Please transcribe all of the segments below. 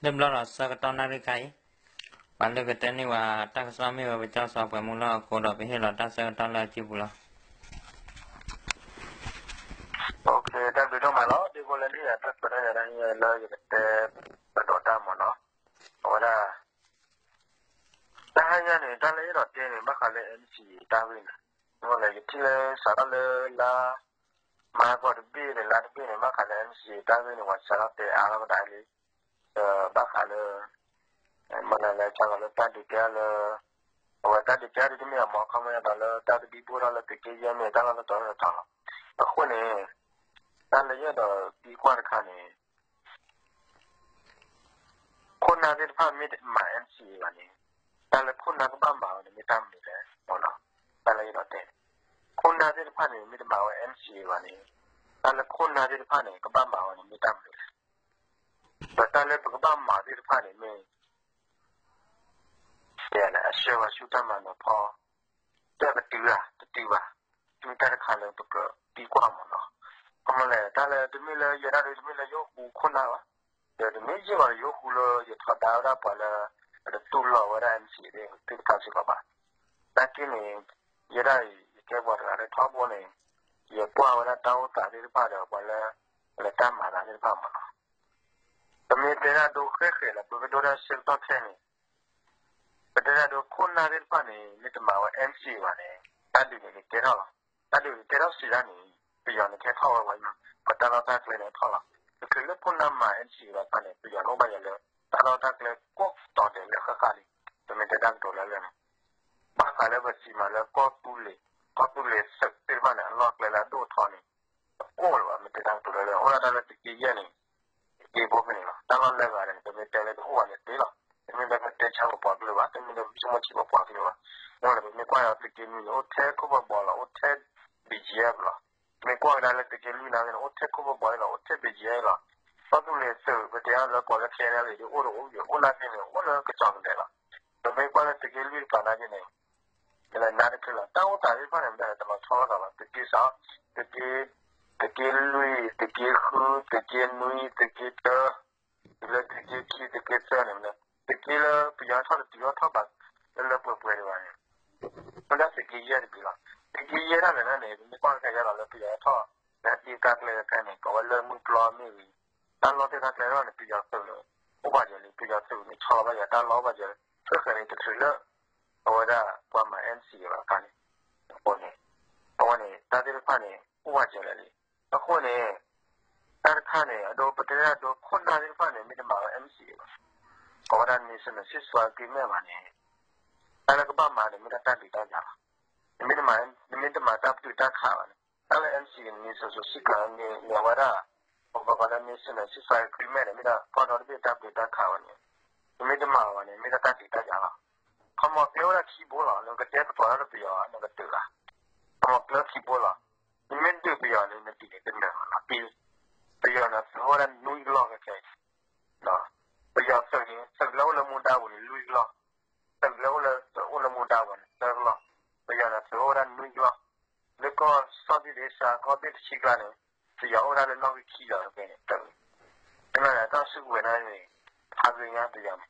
လၢဘျီဒီးဆၢကတီၢ်နၣ်ရံၣ်ခါအံၤ, ပှၤလၢကတဲန့ၢ်ဝဲတၢ်ကစီၣ်မ့ၢ်ဝဲပကၠီစီၤပှဲၤမူလၢအဃိဒီး ပဟ့ၣ်လီၤတၢ်ဆၢကတီၢ်လၢအစုပူၤလီၤ. တၢ်ဘျုးဒိၣ်မးလီၤ. ဒ်ဖိလၢနံၣ်ယၤတၢ်ခွဲးတၢ်ယာ်တၢ်ဟ့ၣ်လၢယကတဲပဒိးတၢ်မးနီၤ, အဝဲဒၣ် တၢ်ဟါညါန့ၣ် တၢ်လၢယအဲၣ်ဒိးတဲန့ၣ် ဘၣ်ဃးလၢ NCA တၢ်ဂ့ၢ်န့ၣ်, မ့ၢ်လၢယထံၣ်လၢစးထီၣ်လၢလါ မၤကီၢ်တဘ့ၣ်န့ၣ် လါတဘ့ၣ်န့ၣ် ဘၣ်ဃးလၢ NCA တၢ်ဂ့ၢ်န့ၣ် ပှၤစးထီၣ်တဲအါထီၣ်ကဒါလံ, ဒီးဘၣ်ဃးလၢ မနုၤလဲၣ် စးထီၣ်လၢတၢ်ဒုးကဲထီၣ်လၢ အဝဲတၢ်ဒုးကဲထီၣ်ဒ်တမ့ၢ်အမၤခီမ့ၢ်ဒီးလၢတၢ်သဘံၣ်ဘိၣ်ထီၣ်လၢသုးက့ယဲၢ်မ့ၢ်တၢ်လီၢ်လၢတၢ်လီၢ်တတီၤလီၤ. အဃိန့ၣ် တၢ်လၢယအဲၣ်ဒိးသံကွၢ်တခါန့ၣ် ခိၣ်နၢ်သ့ၣ်တဖၣ်မ့ၢ်တမၤ NCA ဘၣ်န့ၣ်, တၢ်လၢခိၣ်နၢ်ကဘၣ်မၤဝဲန့ၣ် မ့ၢ်တၢ်မနုၤလဲၣ်. တၢ်လၢယအဲၣ်ဒိးတဲန့ၣ်, ခိၣ်နၢ်သ့ၣ်တဖၣ်န့ၣ် မ့ၢ်တမၤဝဲ NCA ဘၣ်န့ၣ်, တၢ်လၢခိၣ်နၢ်သ့ၣ်တဖၣ်န့ၣ် ကဘၣ်မၤဝဲန့ၣ် မ့ၢ်တၢ်မနုၤလဲၣ်. ဒီးတၢ်လၢပကဘၣ်မၤသ့ၣ်တဖၣ်န့ၣ်မ့ၢ် အဆှၢဝဲဆူတၢ်မၤနၢၤဖီ တၢ်ကတုၤဧါ တတုၤဘၣ်, မ့ၢ်တၢ်တခါလၢပကသံကွၢ်မးနီၤ. ခီမီလဲၣ် တၢ်လၢတမ့ၢ်လၢယဲဒၣ်ဒီး တမ့ၢ်လၢယအိၣ်ဃူခိၣ်နၢ်ဘၣ်, ဒီးတမ့ၢ်ယဲၢ်ဘၣ်ဒီး ယအိၣ်ဃူလၢယထီဒါဝဲဒၣ်ပှၤလၢ တတူၢ်လိာ်ဝဲဒၣ် NCA သ့ၣ်တဖၣ်စ့ၢ်ကီးဘၣ်. နာ်က့န့ၣ် ယဲဒၣ်အံၤ ယကဲပှၤတဂၤလၢထီဘိန့ၣ် ယကွၢ်ဝဲဒၣ်တၢ်အိၣ်သးသ့ၣ်တဖၣ်ဒီးပှၤလၢ လဲၤတၢ်မၤသးသ့ၣ်တဖၣ်မးနီၤ. ပမ့ၢ်တဲဒၣ်ဒိဃဲၣ်ဃဲၣ်လၢ ပကဒိတၢ်ဆၢကတီၢ်ခဲအံၤန့ၣ် ပတဲဒၣ်ဒိခိၣ်နၢ်သ့ၣ်တဖၣ်န့ၣ် မ့ၢ်တမၤဝဲ NCA ဘၣ်န့ၣ် တၢ်ဒုးန့ၣ်ကကဲထီၣ်လီၤ. တၢ်ဒုးကကဲထီၣ်စံးဒၣ်န့ၣ် ပယီၤန့ၣ်ကဟဲထီၣ်ဝဲဝဲ, ပတၢ်လီၢ်တၢ်ကျဲန့ၣ်ဟဲထီၣ်လီၤ. တချုးလၢခိၣ်နၢ်မၤ NCA ဘၣ်တဖၣ်န့ၣ် ပယီၤန့ၣ်အိၣ်ဘၣ်ယၤလၢ တၢ်လီၢ်တၢ်ကျဲကိးတီၤဒဲးလၢဃၣ်ဃၣ်လံ. ပမ့ၢ်တဲတၢ်ကတိၤလၢလၢာ်န့ၣ် ဘၣ်ဃးလၢပစံးမးလၢကီၢ်သူလ့ၤ, ကီၢ်သူလ့ၤသုးသ့ၣ်တဖၣ်န့ၣ် အလီၢ်ကျဲလၢအဒိၣ်ထီန့ၣ် တကိၢ်လၢၤဘၣ်. မ့ၢ်တဲတၢ်ကတိၤလၢလၢာ် အိၣ်ဒၣ်တၢ်လၢသုးက့ယဲၢ်န့ၣ် သုးက့ဘိဖဲန့ၣ်လီၤ. တၢ်လီၢ်လၢအဂၤန့ၣ် ပမ့ၢ်တဲလၢတအိၣ်ဘၣ်န့ၣ်သ့လီၤ. တမ့ၢ်လၢပတဲဆါပပှၤကလုာ်ဘၣ်, တမ့ၢ်လၢပဆိကမိၣ်ဆံးပပှၤကလုာ်ဘၣ်. မ့ၢ်လၢပမ့ၢ်ကွၢ်လၢသုးက့နွံန့ၣ် အိၣ်ထဲခိၣ်ဖၢဘီလီၤ, အိၣ်ထဲ BGF လီၤ. ပမ့ၢ်ကွၢ်ကဒါလၢသုးက့လွံၢ်နာ်က့န့ၣ် အိၣ်ထဲခိၣ်ဖၢဘီလီၤ, အိၣ်ထဲ BGF လီၤ. ကီၢ်သူလ့ၤသုး ပတဲအါလၢကိးလၢ KNLA ဒ်အိၣ်တအိၣ်ယဲၢ် အိၣ်နာ်က့န့ၣ် အိၣ်လၢကစီၣ်ကဒဲးလီၤ. ပမ့ၢ်ကွၢ်လၢသုးက့လွံၢ်တပၤနာ်က့န့ၣ် မ့ၢ်လၢနါတချုးလီၤ. တၢ်အိၣ်သးသ့ၣ်တဖၣ်န့ၣ် မ့ၢ်တလီၤဆီလိာ်သးဘၣ်. သုးက့စး, သုးက့, သုးက့လွံၢ်, သုးက့ဃု, သုးက့နွံ, သုးက့တၢ, တုၤလၢသုးက့ခံ သုးက့သၢန့ၣ် သုးက့လၢပယီၤထီၣ်တတုၤထီၣ်ထီၣ်ဘၣ် လၢလၢပှဲၤပှဲၤဒံးဘၣ်န့ၣ် မ့ၢ်ဒၣ်သုးက့ယဲၢ်တဘ့ၣ်လီၤ. သုးက့ယဲၢ်ဒၣ်လဲာ်န့ၣ် ပမ့ၢ်ကွၢ်ကဒါလီၤလၢပယီၤထီၣ် လၢဟဲတ့တၢ်ကျဲခဲန့ၣ် ကိးဝဲလၢမုၢ်ပျီမ့ၢ်ဂ့ၤ, တၢ်လီၢ်သ့ၣ်တဖၣ်ကျဲထီၣ်န့ၣ် ပယီၤသုးန့ၣ် အိၣ်ဘၣ်ယဲၢ်လံ, ပယီၤသုးန့ၣ် ဆီလီၤဘၣ်ယဲၢ် တၢ်လီၢ်အိၣ်ဘၣ်ယဲၢ်လံ. ခဲဃဲန့ၣ် တချုးလၢ အဝဲဒၣ်ပှၤမၤ NCA ဘၣ်အခါန့ၣ် အဃိန့ၣ် အဝဲန့ၣ် တၢ်သ့ၣ်တဖၣ်န့ၣ် အိၣ်ဘၣ်ယဲၢ်လံ. အဃိန့ၣ် တၢ်တခါန့ၣ် အဒိ ပတဲဒၣ်ဒိခိၣ်နၢ်သ့ၣ်တဖၣ်န့ၣ် မ့ၢ်တမၤဝဲ NCA ဘၣ်, ကိးဝဲဒၣ် National Ceasefire Agreement ဘၣ်န့ၣ် တၢ်လၢကဘၣ်မၤန့ၣ် မ့ၢ်ဒၣ်တၢ်ဒုးတၢ်ယၤလီၤ. နမ့ၢ်တမၤ နမ့ၢ်တမၤတၢ်ပတုာ်တၢ်ခးဘၣ်န့ၣ် တၢ်လၢ NCA န့ၣ် National Ceasefire န့ၣ် မ့ၢ်ဝဲဒၣ် ပကိးလၢ National Ceasefire Agreement န့ၣ် မ့ၢ်ဒၣ်ကီၢ်ဒီတဘ့ၣ်တၢ်ပတုာ်တၢ်ခးဘၣ်န့ၣ် နမ့ၢ်တမၤဘၣ်န့ၣ် မ့ၢ်ဒၣ်တၢ်ဒုးတၢ်ယၤလီၤ. ခီမီကျဲအိၣ်ဒၣ်ခံဘိလီၤ. နကတဲသကိးတၢ်ဒီးပယီၤ နကတုၤလီၤ. ခီမီကျဲခံဘိလီၤ. နမ့ၢ်ဒုးပယီၤန့ၣ် နဒုးန့ၣ်တနၢၤဘၣ်လီၤ. ပယီၤန့ၣ်သုးအိၣ်ဝဲဒၣ်နွံကလီၢ်ခဲခဲအံၤ ပယီၤသုးန့ၣ် သုးလၢအိၣ်လၢမူဒါပူၤန့ၣ် လွံၢ်ကလီၢ်, သုးလၢအိၣ်လၢ အိၣ်လၢမူဒါပူၤန့ၣ် သၢကလီၢ်, ပယီၤန့ၣ်သုးအိၣ်ဝဲဒၣ်နွံကလီၢ်, လၢကီၢ်စီၣ်တံၢ်ဒ့စး ကီၢ်ဘ့ၣ်တဆံကျါန့ၣ် ပယီၤအိၣ်ဝဲဒၣ်လၢနီၣ်ဂံၢ်ခံလီၤ ခဲန့ၣ် တၢ်စုကဝဲၤန့ၣ် ဖးဂ့ၤညါပယီၤန့ၣ်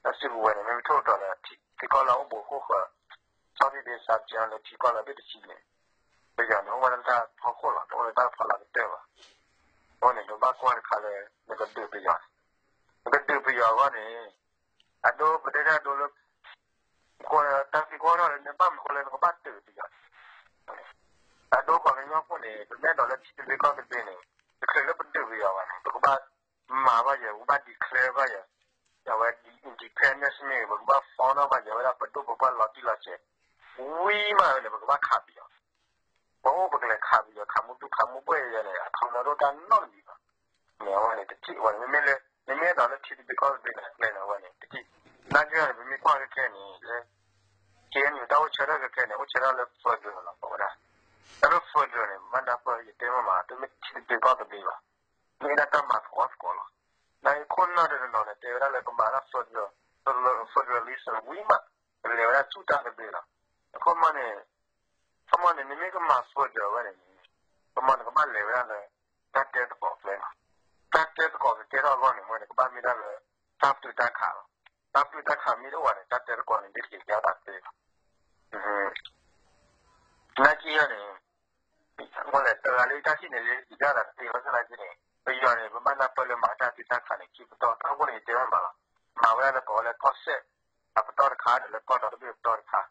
တၢ်စုကဝဲၤန့ၣ် မ့ၢ်မ့ၢ်ထိၣ်ဒီးလၢ ထံကီၢ်လၢအိၣ်ဘူးဃိၣ်ဃၢၤ စီၣ်တံၢ်ဒ့စး ပၠီလၢထံကီၢ်လၢဘ့ၣ်တဆံန့ၣ် ပယီၤန့ၣ် အိၣ်ဝဲဒၣ်လၢတၢ်ဖီခိၣ်လီၤ, တအိၣ်လၢတၢ်ဖီလာ်ကတၢၢ်ဘၣ်. အဃိန့ၣ် ပဘၣ်ကွၢ်တခါလၢ နကဒုးပယီၤန့ၣ် နကဒုးပယီၤအဂီၢ်န့ၣ် အဒိ ပတဲဒၣ်ဒိလၢ တၢ်သံကွၢ်ထီၣ်လၢ နဘၣ်မနုၤဃိလၢနကဘၣ်ဒုးပယီၤန့ၣ် အဒိပှၤကညီဖိန့ၣ် ပမ့ၢ်အဲၣ်ဒိးလၢထံသဘျ့ကီၢ်သဘျ့န့ၣ် တချုးလၢပဒုးပယီၤဘၣ်န့ၣ် ပကဘၣ်မၤဘၣ်ယဲၢ်, ပကဘၣ် declare ဘၣ်ယဲၢ် အဝဲ independence မ့ၢ်ဂ့ၤ ပကဘၣ် form ထီၣ်ဘၣ်ယဲၢ်ဝဲဒၣ်ပဒိၣ်ပပှၢ်လီၤတံၢ်လီၤဆဲး ဝံၤမးဝဲန့ၣ် ပကဘၣ်ခးပယီၤ ပအိၣ်ပကလဲၤခးပယီၤ ခးမူတူၢ်ခးမူဘှဲၣ်ယဲၢ်န့ၣ် အခီပညီတအိၣ်တၢ်နီတမံၤဘၣ်. မ့ၢ်အဝဲန့ၣ် တထံၣ်ဝဲန့ၣ် မ့မ့ၢ်လၢ နမ့ၢ်အဲၣ်ဒိးလၢထံသဘျ့ကီၢ်သဘျ့န့ၣ် အကျဲန့ၣ် အဝဲန့ၣ် တထံၣ် နာ်က့န့ၣ် ပမ့ၢ်ကွၢ်ခဲခဲန့ၣ် လၢ KNU တၢ်အိၣ်ဆၢထၢၣ်ခဲခဲန့ၣ် အိၣ်ဆၢထၢၣ်လၢ federal လီၤ ပဝဲဒၣ် တၢ်လၢ federal န့ၣ် မ့ၢ်ဒၣ်ပှၤ ယတဲမ့ၢ်မး တမ့ၢ်ထံသဘျ့ကီၢ်သဘျ့ဘၣ်. မ့ၢ်ဒၣ်တၢ်မၤသကိးသကိးလီၤ. နာ်က့ခိၣ်နၢ်တနီၤနီၤန့ၣ် တဲဝဲဒၣ်လၢကမၤဒၣ် federal, federal, federalism ဝံၤမး ကလဲၤဝဲဒၣ်ဆူတၢ်သဘျ့လီၤ. အခီပညီန့ၣ် အခီပညီန့ၣ် နမ့ၢ်ကမၤ federal ဝဲန့ၣ် အခီပညီန့ၣ် ကဘၣ်လဲၤဝဲဒၣ်လၢ တၢ်တဲသကိးကျဲလီၤ. တၢ်တဲသကိးကကဲထီၣ်အဂီၢ်န့ၣ် အဝဲန့ၣ် ကဘၣ်မ့ၢ်ဒၣ်လၢ တၢ် တၢ်ပတုာ်တၢ်ခးလီၤ. တၢ်ပတုာ်တၢ်ခးမ့ၢ်တအိၣ်ဘၣ်န့ၣ် တၢ်တဲသကိးန့ၣ် ဒ်တက့ၤကဲထီၣ်သ့လီၤ. နာ်က့ယဲန့ၣ် အဝဲလဲၤတဂၤလၢတၢ်ထံၣ်န့ၣ်လၢယဒၣ်တသ့ဘၣ်ဆၣ်သနာ်က့န့ၣ် ပယီၤန့ၣ် ပဘၣ်နၢ်ပၢၢ်လၢမၤတၢ်ပတုာ်တၢ်ခးန့ၣ် ခံပတီၢ် တၢ်အိၣ်ဖှိၣ်န့ၣ် ယတဲဘၣ်မးလီၤ. မၤဝဲဒၣ်လၢကိးဝဲလၢကီၢ်စဲၣ်အပတီၢ်တခါ ဒီးလၢကီၢ်ဒီတဘ့ၣ်အပတီၢ်တခါ.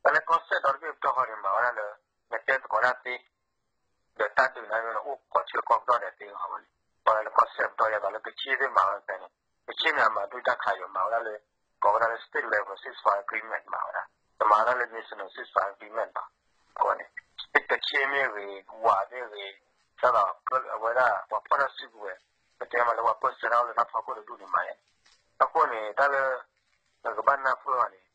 တၢ်လၢကီၢ်စဲၣ်ဒီတဘ့ၣ်အပတီၢ်ဃီန့ၣ် မၤဝဲဒၣ်လၢ နတဲသကိးတၢ်သ့ ဒီးတၢ်ဒုးနၤန့ၣ် အိၣ်ကီၢ်ဆၢကီၢ်ပတီၢ်ဒီးသ့အီၤဝဲန့ၣ် ပှၤလၢကီၢ်စဲၣ်ပတီၢ်ယဲဘၣ်လၢကခ့ၣ်သ့ၣ်မၤဝဲဖဲန့ၣ် ကခ့ၣ်န့ၣ် အမၤပတုာ်တၢ်ခးယိာ် မၤဝဲဒၣ်လၢ ကိးဝဲဒၣ်လၢ state level ceasefire agreement မၤဝဲဒၣ် တမၤဝဲဒၣ်လၢ national ceasefire agreement ဘၣ်. အဃိန့ၣ် ကခ့ၣ်မ့ၢ်ဂ့ၤ ဝၤမ့ၢ်ဂ့ၤ ဒ်သိးအဝဲဒၣ် ပှၤဖီၣ်တၢ်စုကဝဲၤ ပတဲမးလၢပှၤပၢၢ်ဆၢတၢ်အိၣ်လၢတၢ်ဖီခိၣ်တဒူၣ်န့ၣ်မၤယဲ. အဃိန့ၣ် တၢ်လၢ နကဘၣ်နၢ်ပၢၢ်အီၤန့ၣ်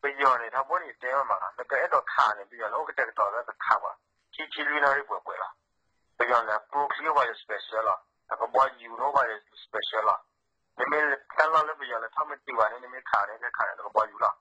ပယီၤန့ၣ် ထီဘိန့ၣ်ယတဲမးမးလီၤ နကအဲၣ်ဒိးခးန့ၣ် ပယီၤန့ၣ်အိၣ်ကတဲာ်ကတီၤလၢကခးပှၤ ထံထံလွံၢ်နီၣ်ရံၣ်ပှဲၤပှဲၤလီၤ. ပယီၤန့ၣ် ကျိချံအိၣ်ဘၣ်ယ special လီၤ. အကဘီယူၤန့ၣ်အိၣ်ဘၣ်ယ special လီၤ. နမ့ၢ်တၢ်လီၢ်လၢပယီၤလဲၤထီၣ်မ့ၢ်တတုၤဘၣ်န့ၣ် နမ့ၢ်ခးန့ၣ် ကခးန့ၣ် နကဘီယူၤလီၤ.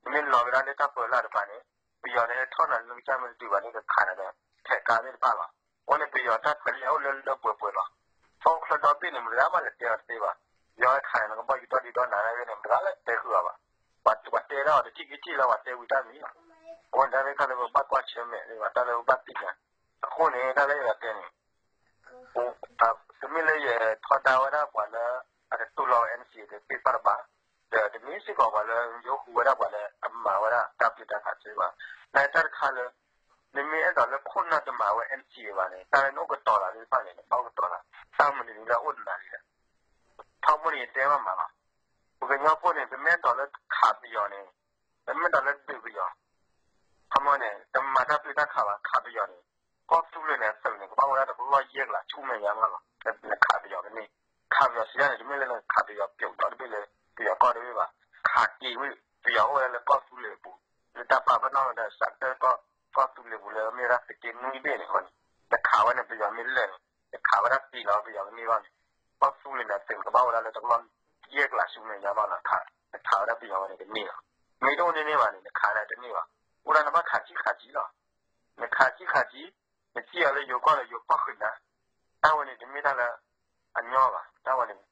နမ့ၢ်လီၤကဒါလၢတၢ်ပၢလၢ်တပၤန့ၣ် ပယီၤန့ၣ်ဟဲထီၣ်နၤလၢကစၢ်မ့ၢ်တတုၤဘၣ်န့ၣ် ကခးန့ၣ်ဒီး ဖဲးကါသ့ၣ်တဖၣ်လီၤ. အဃိန့ၣ် ပယီၤတၢ်ပၢလၢ်အိၣ်လၢလၢပှဲၤပှဲၤလီၤ. ဖီၣ်ချၢဒီဘ့ၣ်န့ၣ် မတၤဂၤမးလဲၤတဲအီၤတသ့ဘၣ်. ပယီၤဟဲခးန့ၣ် နကဘီယူၤဒီဒူၣ်ဒီနၤန့ၣ် မတၤဂၤလဲၤတဲဃုာ်အီၤဘၣ်. ပှၤတဲဒၣ်အီၤတထံၣ်ကထံၣ်လၢ ပှၤတဲဝံၤတၢ်မံၤလီၤ. အဃိန့ၣ် တၢ်လၢတၢ်လၢပဘၣ်ကွၢ်ဆၢၣ်မဲာ်သ့ၣ်တဖၣ် တၢ်လၢပဘၣ်သ့ၣ်ညါ. အဃိန့ၣ် တၢ်လၢယတဲန့ၣ် တမ့ၢ်လၢယထီဒါဝဲဒၣ်ပှၤလၢ အတတူၢ်လိာ်ဝဲ NCA တသ့ၣ်တဖၣ်ဘၣ်, ဒီးတမ့ၢ်စ့ၢ်ကီးပှၤလၢယအိၣ်ဃူဝဲဒၣ်ပှၤလၢအမၤဝဲဒၣ်တၢ်ပတုာ်တၢ်ခးသ့ဘၣ်. နတၢ်တခါလၢ နမ့ၢ်အဲၣ်ဒိးလၢခိၣ်နၢ်တမၤဝဲ NCA ဘၣ်န့ၣ် တၢ်လၢနအိၣ်ကတီၤလီၤသ့ၣ်တဖၣ်န့ၣ် နဘၣ်အိၣ်ကတီၤလီၤ, တၢ်မနုၤလၢအအိၣ်နၤလံဒီး ထီဘိန့ၣ်ယတဲဘၣ်မးလီၤ. ပကညီဖိန့ၣ် ပမ့ၢ်အဲၣ်ဒိးလၢခးပယီၤန့ၣ် ပမ့ၢ်အဲၣ်ဒိးလၢဒုးပယီၤ ခီမီန့ၣ် တမၤတၢ်ပတုာ်တၢ်ခးဘၣ် ခးပယီၤန့ၣ် ကီၢ်သူလ့ၤန့ၣ် အသုးန့ၣ် ကဘၣ်ဝဲဒၣ်တကလီၢ်ယဲၢ်ကလးဆူမဲာ်ညါမးလီၤ. နခးပယီၤကန့ၢ်, ခးပယီၤစံးဒ်န့ၣ် တမ့ၢ်လၢနခးပယီၤပျိးဒီတဘ့ၣ်လၢ ပယီၤကီၢ်တဘ့ၣ်ဘၣ်, ခးက့ၤဝဲ ပယီၤအိၣ်ဝဲဒၣ်လၢကီၢ်သူလ့ၤအပူၤ, လၢတၢ်ပာ်ပနီၣ်ဝဲဒီးစးကတၢၢ်ကီၢ်သူလ့ၤပူၤလၢမ့ၢ်ဝဲဒၣ်သုးက့နွံဘ့ၣ်န့ၣ်အဃိန့ၣ် နခးဝဲန့ၣ် ပယီၤမ့ၢ်လဲၣ်န့ၣ် နခးဝဲဒၣ်သံလီၤ ပယီၤကန့ၢ်ဘၣ်န့ၣ် ကီၢ်သူလ့ၤန့ၣ် သုးကဘၣ်ဝဲဒၣ်လၢတကလီၢ်ယဲၢ်ကလးဆူမဲာ်ညါဘၣ်လီၤ. နခးဝဲဒၣ်ပယီၤဝဲန့ၣ်တန့ၢ်ဘၣ်, မ့ၢ်တအိၣ်န့ၢ်န့ၢ်ဘၣ်န့ၣ် နခးန့ၣ်တန့ၢ်ဘၣ်, အိၣ်ဒၣ်နဘၣ်ခးဆံၣ်ခးဆံၣ်လီၤ. နခးဆံၣ်ခးဆံၣ်, နစံၣ်အီၤလၢယိၤကီၢ်ဒီးယိၤကီၢ်ဃုာ်နၤ, တၢ်ဝဲန့ၣ်တမ့ၢ်တၢ်လၢ အညီဘၣ်, တၢ်ဝဲန့ၣ်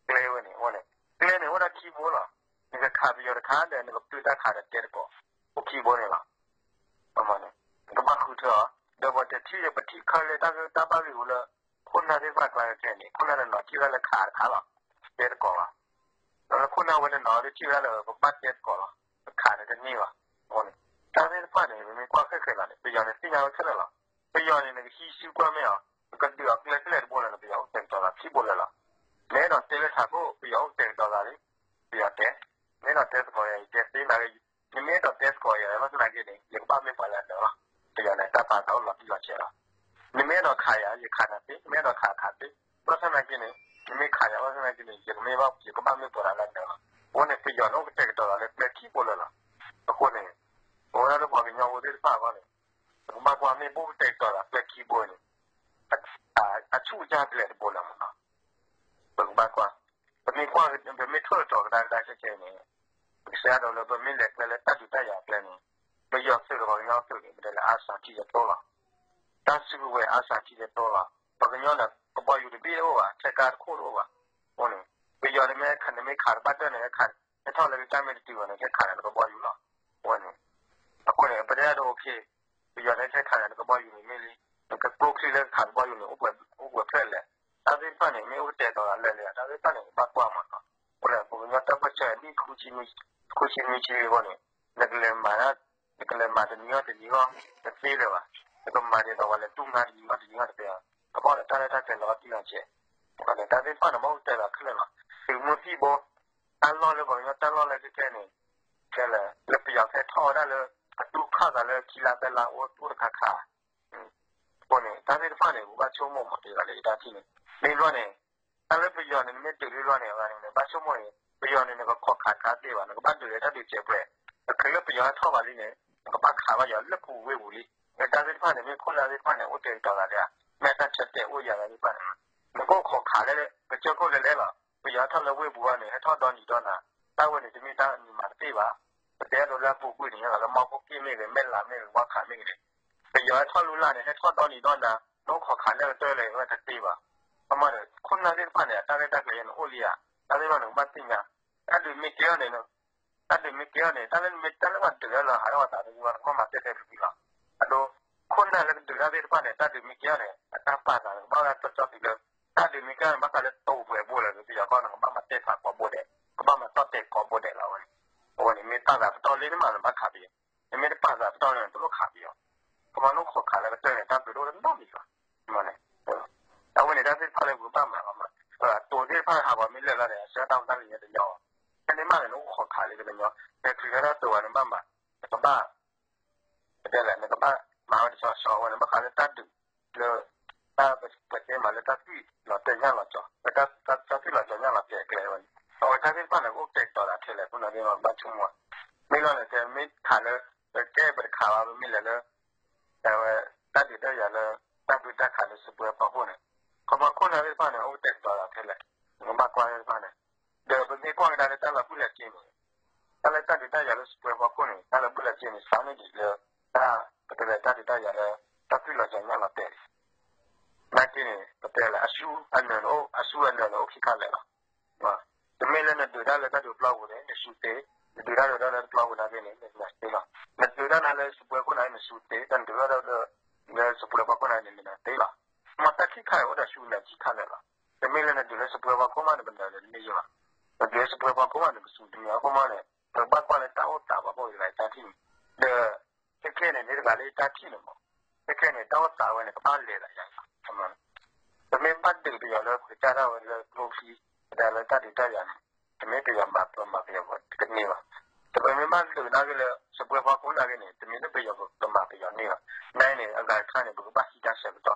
ကျဲဝဲန့ၣ် အဝဲန့ၣ် ကျဲန့ၣ်အိၣ်ဒၣ်ခံဘိလီၤ. နကခးပယီၤတခါဒီး နကပတုာ်တၢ်ခးဒီးတဲသကိး, အိၣ်ခံဘိန့ၣ်လီၤ. နကဘၣ်ဃုထၢအီၤ, ဒီးပှၤတထံၣ်ဒီး ပထံၣ်ခဲလၢာ်တၢ်ဂ့ၢ်တၢ်ဘၣ်ဂ့ၢ်အိၣ်လၢ ခိၣ်နၢ်သ့ၣ်တဖၣ်ကျါခဲန့ၣ် ခိၣ်နၢ်တနီၤထံၣ်ဝဲဒၣ်လၢခးတခါလီၤ, တဲသကိးလီၤ. ဒီးလၢခိၣ်နၢ်ဝဲတနီၤဒၣ်ထံၣ်ဝဲဒၣ်လၢပဘၣ်တဲသကိးလီၤ, ပခးန့ၣ်တန့ၢ်ဘၣ်. အဃိန့ၣ် တၢ်သ့ၣ်တဖၣ်န့ၣ် ပမ့ၢ်ကွၢ်ခဲခဲလီၤန့ၣ် ပယီၤန့ၣ်သ့ၣ်ညါဝဲခဲလၢာ်လီၤ. ပယီၤန့ၣ် နကဟံးစုကွၢ်မ့ၢ်အီၤ, ပကဒုးအီၤကျဲဖဲလဲၣ်တဘိလီၤန့ၣ် ပယီၤအိၣ်ကတဲာ်ကတီၤသးခံဘိလၢာ်လီၤ. နအဲၣ်ဒိးတဲလၢထးခိၣ် ပယီၤအိၣ်ကတဲာ်ကတီၤသးလံ, ပယီၤတဲ, နအဲၣ်ဒိးတဲသကိးယၤ ယတဲသ့နာ်က့, နမ့ၢ်အဲၣ်ဒိးတဲသကိးယၤ ဘၣ်ဆၣ်သနာ်က့န့ၣ် ယကဘၣ်မ့ၢ်ပှၤလၢအနၢၤလီၤ. ပယီၤန့ၣ် တၢ်ပာ်သးအိၣ်လီၤတံၢ်လီၤဆဲးလီၤ. နမ့ၢ်အဲၣ်ဒိးခးယၤ ယခးနၤသ့, နမ့ၢ်အဲၣ်ဒိးခးခးသ့, ဘၣ်ဆၣ်သနာ်က့န့ၣ် နမ့ၢ်ခးယၤ ဘၣ်ဆၣ်သနာ်က့န့ၣ် ယကမ့ၢ်ဘၣ် ယကဘၣ်မ့ၢ်ပှၤလၢအနၢၤလီၤ. အဃိန့ၣ် ပယီၤန့ၣ်အိၣ်ကတဲာ်ကတီၤသးလၢကျဲခံဘိလၢာ်လီၤ. အဃိန့ၣ် ပဝဲဒၣ်လၢပှၤကညီဖိသ့ၣ်တဖၣ်အဂီၢ်န့ၣ် ပကဘၣ်ကွၢ်မ့ၢ်ဘၣ်အိၣ်ကတဲာ်ကတီၤသးကျဲခံဘိန့ၣ် အဆူၣ်အစၢ်ဖဲလဲၣ်တဘိလၢာ်မးနီၤ. ပကဘၣ်ကွၢ်, ပမ့ၢ်ကွၢ် ပမ့ၢ်ထိၣ်သတြီၤကဒါကဒါခဲခဲန့ၣ် ပကစၢ်ယွၤဒီးလၢပမ့ၢ်လဲၤကျဲလၢတၢ်ဒုးတၢ်ယၤအကျဲန့ၣ် ပယီၤသုးဒီးပှၤကညီသုးန့ၣ် ပတဲလၢ အါစၢ်ထံယတိလီၤ. တၢ်စုကဝဲၤအါစၢ်ထံယတိလီၤ. ပှၤကညီန့ၣ် ကဘီယူၤတဘ့ၣ်တအိၣ်ဘၣ်, ထဲကါတခိၣ်တအိၣ်ဘၣ်. အဃိန့ၣ် ပယီၤန့ၣ်မ့ၢ်ခး နမ့ၢ်ခးတဘၣ်တၢၢ်န့ၣ် ဟဲခး ဟဲထီၣ်လၢကစၢ်မ့ၢ်တတုၤဘၣ်န့ၣ် ဟဲခးန့ၣ် နကဘီယူၤလီၤ. အဃိန့ၣ် အဃိန့ၣ် ပတဲဒၣ်ဒီး okay ပယီၤန့ၣ် ဟဲခးန့ၣ် နကဘီယူၤန့ၣ်မ့ၢ်လံ, နကကျိချံလၢခးကဘီယူၤန့ၣ် အိၣ်ပှဲၤဖျၢၣ်လဲၣ်. တၢ်သ့ၣ်တဖၣ်န့ၣ် မ့ၢ်အိၣ်ကတဲာ်ကတီၤသးလၢာ်လၢာ် တၢ်သ့ၣ်တဖၣ်န့ၣ် ကဘၣ်ကွၢ်မးနီၤ. အဃိန့ၣ် ပကညီတၢ်ပၢၢ်ဆၢနံၣ် ဃုဆံနွံဆံအဂီၢ်န့ၣ် နကလဲၤမၤ နကလဲၤမၤတနံၤအီၣ်တနံၤအီၣ်တသ့လၢၤဘၣ်. နကမၤဒ်သိးပှၤလဲၤတူၢ်ငါတနံၤအီၣ်တနံၤအီၣ်တသ့ဘၣ်. ကဘၣ်အိၣ်ဒီးတၢ်ရဲၣ်တၢ်ကျဲၤလီၤတံၢ်လီၤဆဲး. အဃိန့ၣ် တၢ်သ့ၣ်တဖၣ်န့ၣ် မ့ၢ်အိၣ်ကတဲာ်လီၤခဲလၢာ်လီၤ. သုးမုၢ်သံၣ်ဘိ တၢ်လီၢ်လၢပှၤကညီတၢ်လီၢ်လၢခဲခဲန့ၣ် ခဲလၢာ် လၢပယီၤဟဲထီၣ်ဝဲဒၣ်လၢ အတူၢ်ခီၣ်သးလၢခံလါသၢလါအိၣ်တခါခါ အဃိန့ၣ် တၢ်သ့ၣ်တဖၣ်န့ၣ် ပဘၣ်ဆိကမိၣ်မး တဂၤလၢယတၢ်ထံၣ်န့ၣ် မ့ၢ်ဘျီန့ၣ် တၢ်လၢပယီၤန့ၣ် နမ့ၢ်ဒုးလၢဘျီန့ၣ် အဂၤန့ၣ် နဘၣ်ဆိကမိၣ်န့ၣ် ပယီၤန့ၣ် နကခိးခးတခါသ့ဘၣ် နကဘၣ်ဒုးလၢတၢ်ဒုးစဲးပှဲၤ တချုးလၢပယီၤဟဲထီၣ်ဘၣ်လံန့ၣ် နကဘၣ်ခးဘၣ်ယီၤလၢပူၤဝ့ၢ်ပူၤလံ. တၢ်သ့ၣ်တဖၣ်န့ၣ် မ့ၢ်ခိၣ်နၢ်သ့ၣ်တဖၣ်န့ၣ် အိၣ်တဲာ်ကတီၤသးလၢ မ့ၢ်တၢ်ဆၢတဲာ်အိၣ်ယၤသ့ၣ်တဖၣ်န့ၣ် နကအိၣ်ခိးခးလၢ ကစၢၢ်ခိၣ်လဲၤလဲၤလီၤ. ပယီၤဟဲထီၣ်လၢဝ့ၢ်ပူၤဘၣ်န့ၣ် ဟဲထီၣ်ဒီနံၤဒီနၤ တၢ်ဝဲန့ၣ် တမ့ၢ်တၢ်နံၤမၤတသ့ဘၣ်. ပတဲအဒိလၢအပူၤကွံာ်န့ၣ် လၢမီၢ်ခိၣ်က့ၣ်မ့ၢ်ဂ့ၤ မဲၢ်လးမ့ၢ်ဂ့ၤ ဝါခးမ့ၢ်ဂ့ၤန့ၣ် ပယီၤဟဲထီၣ်လူလၢ်န့ၣ် ဟဲထီၣ်ဒီနံၤဒီနၤ နအိၣ်ခိးခးလၢကတၢၢ်လဲၣ် ဝဲတသ့ဘၣ်. အမ့ၢ်န့ၣ် ခိၣ်နၢ်သ့ၣ်တဖၣ်န့ၣ် အတၢ်ရဲၣ်တၢ်ကျဲၤန့ၣ်အိၣ်လံဧါ. တၢ်သ့ၣ်တဖၣ်န့ၣ် ကဘၣ်သ့ၣ်ညါ တၢ်ဒုးမ့ၢ်ကဲထီၣ်န့ၣ် တၢ်ဒုးမ့ၢ်ကဲထီၣ်န့ၣ် တၢ်လၢမ့ၢ်တၢ်လၢပှၤဒုးတၢ်လၢဟးထီၣ်ဝဲသးလၢပှၤတခီမၤတဲာ်တဲာ်ဖုဖုလီၤ. အဒိ ခိၣ်နၢ်လၢကဒုးတၢ်သ့ၣ်တဖၣ်န့ၣ် တၢ်ဒုးမ့ၢ်ကဲထီၣ်န့ၣ် အတၢ်ပာ်သးန့ၣ် ကဘၣ်ဝဲဒၣ်ကၠီကၠီတုၤလၢ တၢ်ဒုးမ့ၢ်ကဲထီၣ်န့ၣ် ဘၣ်ဃးလၢတိၤပှဲၤဘိလဲၣ် ပယီၤကီၢ်န့ၣ် ကဘၣ်မၤတဲာ်ဖးကိးဘိဒဲး ကဘၣ်မၤတီၢ်တဲာ်ကိးဘိဒဲးလီၤဝဲန့ၣ်. အဝဲန့ၣ် မ့ၢ်ပာ်သးပတီၢ်လံန့ၣ်မး နဘၣ်ခးပယီၤ, နမ့ၢ်တပာ်သးပတီၢ်န့ၣ် တလိၣ်ခးပယီၤ, ကမၤနအိၣ်ခိးခးလၢကတၢၢ်န့ၣ် တၢ်ဘျုးတအိၣ်နီတမံၤလီၤ. မ့ၢ်န့ၣ် အဝဲန့ၣ် တၢ်သ့ၣ်တဖၣ်လၢပကဘၣ်မၤလီၤမး, တိၤသ့ၣ်တဖၣ်ဟးဂီၤမ့ၢ်လၢာ်လီၤန့ၣ် အဆၢတၢ်ဖိတၢ်လံၤညါတညီ, တၢ်န့ၣ်မးန့ၣ် နအိၣ်ခိးခးလၢကညီ, နချုးလၢတၢ်တိၤဝဲန့ၣ် ဘၣ်မၤ, နကဘၣ် ပတဲလဲၣ် နကဘၣ်မၤဝဲတဆီဆီဝဲန့ၣ် ဘၣ်ဃးလၢတၢ်ဒုးလၢ တၢ်ပတဲမးလၢတၢ်သွံၣ်လီၤတဲာ်ညၣ်လီၤကီၤ, တၢ်သွံၣ်လီၤကီၤညၣ်လီၤတဲာ်အကျဲဝဲန့ၣ် အဝဲတၢ်သ့ၣ်တဖၣ်န့ၣ် ကအိၣ်တဲာ်ကတီၤသးထဲလဲၣ် အဃိန့ၣ် ကဘၣ်ဆိကမိၣ်, မ့ၢ်လီၤန့ၣ် တဲမ့ၢ်ခးလၢ ပကဲပတခးဘၣ် ပမ့ၢ်လဲၤလၢ အဝဲ တၢ်ဒုးတၢ်ယၤလၢ တၢ်ဘျုးတၢ်ခးလၢစပွဲဖီခိၣ်န့ၣ်, ခီဖျိခိၣ်နၢ်သ့ၣ်တဖၣ်န့ၣ် အိၣ်တဲာ်ကတီၤသးထဲလဲၣ်, နကဘၣ်ကွၢ်သ့ၣ်တဖၣ်န့ၣ်, ဒီးပမ့ၢ်ကွၢ်ကဒါလၢတၢ်လီၤဘှံးလီၤစ့န့ၣ် တၢ်လၢတၢ်ဒုးတၢ်ယၤလၢစပွဲဖီခိၣ်န့ၣ် တၢ်လီၤဘှံးလီၤစ့န့ၣ် စးန့ၢ်ဒံးလၢ တၢ်ပတဲလၢတၢ်ဒုးတၢ်ယၤလၢ တၢ်သွံၣ်လီၤကီၤညၣ်လီၤတဲာ်န့ၣ် နာ်က့န့ၣ် ပတဲလၢအဆူအနၢၤန့ၣ်အိၣ် အဆူအနၢၤန့ၣ်အိၣ်ခံခါလၢာ်လီၤ. တမ့ၢ်လၢနဒုးတၢ်လၢတၢ်ဒုးပျီပူၤန့ၣ် နဆူသ့, နဒုးတၢ်လၢတၢ်လၢပျီပူၤနာ်က့န့ၣ် နဆူသ့လီၤ. နဒုးတၢ်လၢစပွဲခိၣ်နာ်က့ နဆူသ့, တၢ်နဒုးတၢ်လၢ လၢစပွဲဖီခိၣ်နာ်က့န့ၣ် နနၢၤသ့လီၤ. မ့ၢ်တၢ်ခံခါအံၤအိၣ်ဒီးဆူနၢၤခံခါလၢာ်လီၤ. တမ့ၢ်လၢနဒုးလၢစပွဲဖီခိၣ်မး နပနၢၤလၢနမ့ၢ်ယိာ်ဘၣ်. နဒုးလၢစပွဲဖီခိၣ်မး နကဆူတမံၤအဃိမးန့ၣ် ပကဘၣ်ကွၢ်လၢတၢ်အိၣ်သးပှၤဘၣ်ဝဲတဂၤအံၤတၢ်ထံၣ်န့ၣ် ဒီး ခဲခဲန့ၣ် မ့ၢ်တဂၤလၢတၢ်ထံၣ်န့ၣ်မး, ခဲခဲန့ၣ် တၢ်အိၣ်သးဝဲန့ၣ် ကဘၣ်လဲၤသးယၤလီၤ. ပမ့ၢ်ဘၣ်ဒုးပယီၤလၢပကစၢ်ဒၣ်ဝဲလၢကျိချံ ပတဲလၢတၢ်ဒုးတၢ်ယၤန့ၣ် တမ့ၢ်ပယီၤမၤပမၤပယီၤတကန့ၢ်ဘၣ်. တပမ့ၢ်ဘၣ်ဒုးနာ်က့လၢ စပွဲဖီခိၣ်နာ်က့န့ၣ် တမ့ၢ်လၢပယီၤပမၤပယီၤန့ၢ်ဘၣ်. နာ်က့န့ၣ် အဂၤတခါန့ၣ် ပကဘၣ်ဟံးတၢ်ဆၢကတီၢ်, ပက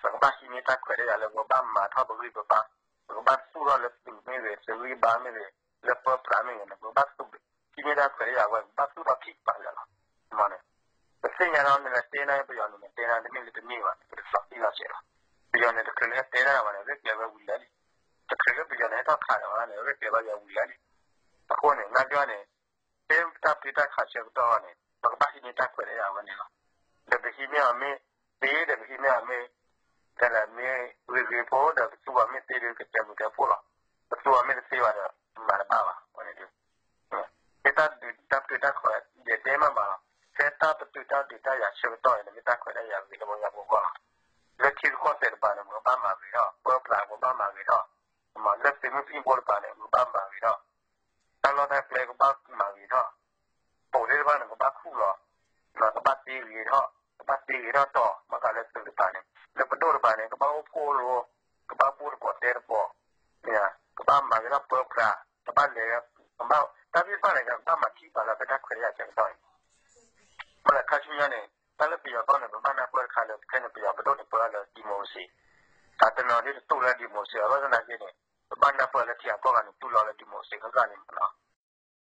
ဘၣ်ဟံးန့ၢ်တၢ်ခွဲးတၢ်ယာ်လၢပကဘၣ်မၤထီၣ်ပဂံၢ်ပဘါ, ပကဘၣ်သူၣ်ထီၣ်လၢသုးမ့ၢ်ဂ့ၤ သုးဂံၢ်ဘါမ့ၢ်ဂ့ၤ လၢပၢပြးမ့ၢ်ဂ့ၤန့ၣ် ပကဘၣ်သူၣ် ဟံးန့ၢ်တၢ်ခွဲးတၢ်ယာ်ဝဲ ပကဘၣ်သူၣ်ထီၣ်ခံကပၤလၢာ်လီၤ. မ့ၢ်န့ၣ် ပသ့ၣ်ညါလီၤ နလဲၤတဲနၤ ပယီၤန့ၣ် နတဲနၤတမ့ၢ်လၢတန့ၢ်ဘၣ် ပတသီၣ်သံလီၤစဲးလီၤ. ပယီၤန့ၣ် တချုးလၢဟဲတဲတၢ်ဘၣ်န့ၣ် ရဲၣ်ကျဲၤဝဲဝံၤလၢာ်လံ. တချုးလၢပယီၤန့ၣ် ဟဲထီၣ်ခးဒီးဝဲန့ၣ် ရဲၣ်ကျဲၤဘၣ်ယၤဝံၤလၢာ်လံ. အဃိန့ၣ် နာ်က့န့ၣ် တဲတၢ်ပျံၤတၢ်ခးဆၢကတီၢ်န့ၣ် ပကဘၣ်ဟံးန့ၢ်တၢ်ခွဲးတၢ်ယာ်ဝဲန့ၣ်လီၤ. ဒီးပဟံးန့ၢ်အီၤမ့ၢ်သ့ ဒီးပဟံးန့ၢ်အီၤမ့ၢ် တဲလၢမ့ၢ်ဂ့ၤဂ့ၤဖိဒီး ပသူအီၤမ့ၢ်သ့ဒီး ကတဲာ်မုာ်တဲာ်ဖိလီၤ. ပသူအီၤမ့ၢ်တသ့ဘၣ်ဒီး မၤတဘၣ်ဘၣ် အဝဲန့ၣ် ဖဲတၢ်ဒုးတၢ်ပျံၤတၢ်ခး ယတဲမးမးလီၤ. ဖဲတၢ်ပတုာ်တၢ်ဒုးတၢ်ယၤဆၢကတီၢ်န့ၣ် မ့ၢ်တၢ်ခွဲးတၢ်ယာ်ဂ့ၤလၢပှၤကညီဖိအဂီၢ်လီၤ. လၢထံရူၢ်ကီၢ်သဲးတပၤန့ၣ် ပကဘၣ်မၤဂ့ၤထီၣ်, ပၢပြးပကဘၣ်မၤဂ့ၤထီၣ်, လၢသုးမုၢ်သံၣ်ဘိတပၤန့ၣ် ပကဘၣ်မၤဂ့ၤထီၣ်, တၢ်လီၢ်တၢ်ကျဲကဘၣ်မၤဂ့ၤထီၣ်, ပိာ်သ့ၣ်တဖၣ်န့ၣ် ကဘၣ်ခူၣ်လီၤ, ကဘၣ်သ့ဂ့ၤထီၣ်, ကဘၣ်သ့ဂ့ၤထီၣ်တီၤ ဘၣ်ဃးလၢသုးတပၤန့ၣ်, လၢပဒိၣ်တပၤန့ၣ် ကဘၣ်အိၣ်ဖှိၣ်ရိ, ကဘၣ်ဘူၣ်သကိးတဲသကိး, ကဘၣ်မၤဂ့ၤထီၣ်ပၢပြး, ကဘၣ်လဲၤ, ကဘၣ် တၢ်သ့ၣ်တဖၣ်န့ၣ် ကဘၣ်မၤခံပာ်လီၤဖဲတၢ်ခွဲးတၢ်ယာ်ဆၢကတီၢ်န့ၣ် မ့ၢ်လၢခါဆူညါန့ၣ် တၢ်လၢပယီၤကီၢ်န့ၣ် ပဘၣ်နၢ်ပၢၢ်တခါလၢ ခဲန့ၣ် ပယီၤပဒိၣ်န့ၣ်ပၢလၢ democracy, တၢ်တနီၤဒ်တတူၢ်လၢ democracy အဘၣ်သနာ်က့န့ၣ် ပဘၣ်နၢ်ပၢၢ်လၢထံဂၤကီၢ်ဂၤန့ၣ် တူၢ်လိာ်လၢ democracy ဃၣ်ဃၣ်န့ၣ်မ့ၢ်နီၤ.